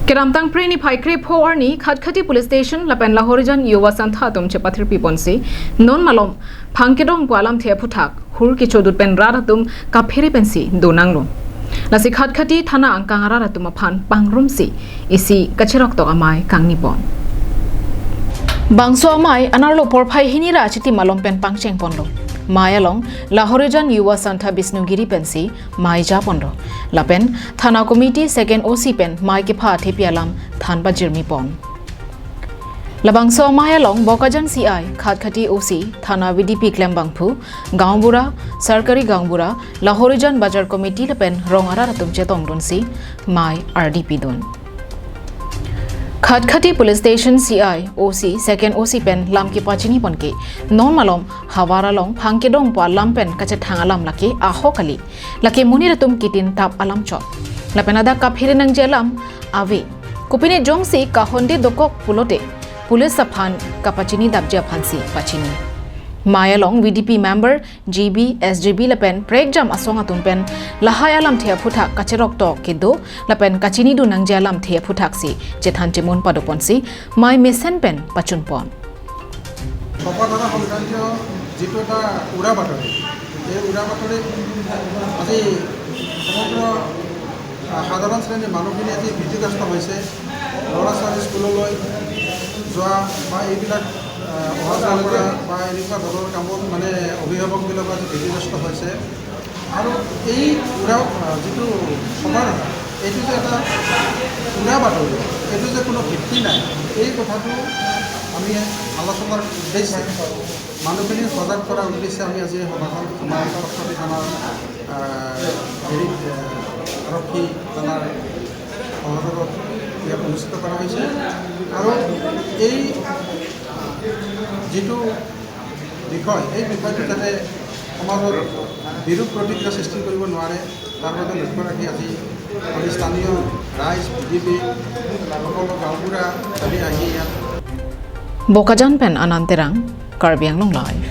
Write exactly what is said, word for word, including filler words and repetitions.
Kedamtang Phre niphai krepho arni Khatkhati Police Station lapen Lahorijan Yuva Sangtha atum chepathirpi ponsi non malom phang kedong pu alamthe aphuthak hur kechodut pen rat atum kaphere pensi donanglo. Lasi Khatkhati thana angkang arat atum aphan pangrumsi isi kacheroktok amei kangni pon. Bangso amei anerlo porphai hini ra achiti malom pen pangcheng ponlo. Mei along Lahorijan Yuva Sangtha Bishnugiri pensi mei ja ponlo. Lapen thana committee second O C pen mei kepha thepi alam than pajirmi pon. Labangso amei along Bokajan C I, Khatkhati O C, thana V D P klembangphu, gaonbura, sarkari gaonbura, Lahorijan Bazar Committee lapen rong arat atum chetongdunsi mei ardi pidun. Khatkhati Police Station C I, O C, second O C pen lam kepachini ponke non malom havar along phang kedong pu alam pen kachethang alam lake ahok kali. Lake monit atum kitin tap alam chot. Lapen ladak kaphere nangji alam ave. Kopine jongsi kahonde dokok pulote police aphan kapachini dapji aphansi pachini. Mei along V D P member, G B, S G B lapen prekjam asong atum pen lahai alamthe aphuthak kacheroktok kedo lapen kachinidun nangji alamthe aphuthak si chethan chemun pado ponsi mei mesen pen pachun pon. চপা ধৰা সংক্ৰান্তীয় যিটো এটা উৰা বাতৰি, এই উৰা বাতৰিত আজি সমগ্ৰ, আহ, সাধাৰণ শ্ৰেণীৰ মানুহখিনি আজি ভীতিগ্ৰস্ত হৈছে। ল'ৰা ছোৱালী স্কুললৈ যোৱা বা এইবিলাক, আহ, অহা যোৱা কৰা বা এনেকুৱা ধৰণৰ কামত মানে অভিভাৱকবিলাক আজি ভীতিগ্ৰস্ত হৈছে। আৰু এই উৰা, আহ, যিটো সমাধান, এইটো যে এটা উৰা বাতৰি, এইটো যে কোনো ভিত্তি নাই, এই কথাটো আমি আলোচনাৰ উদ্দেশ্যে, মানুহখিনি সজাগ কৰাৰ উদ্দেশ্যে আমি আজি এই সভাখন আমাৰ কটকটি থানাৰ, আহ, হেৰিত, আহ, আৰক্ষী থানাৰ সহযোগত ইয়াত অনুষ্ঠিত কৰা হৈছে। আৰু এই যিটো বিষয়, এই বিষয়টো যাতে সমাজত বিৰূপ প্ৰতিক্ৰিয়া সৃষ্টি কৰিব নোৱাৰে, তাৰ বাবে লক্ষ্য ৰাখি আজি আমি স্থানীয় ৰাইজ, ভি ডি পি, সকলো গাঁওবুঢ়া আমি আহি ইয়াত Bokajan pen Anand Terang, Karbi Anglong Live.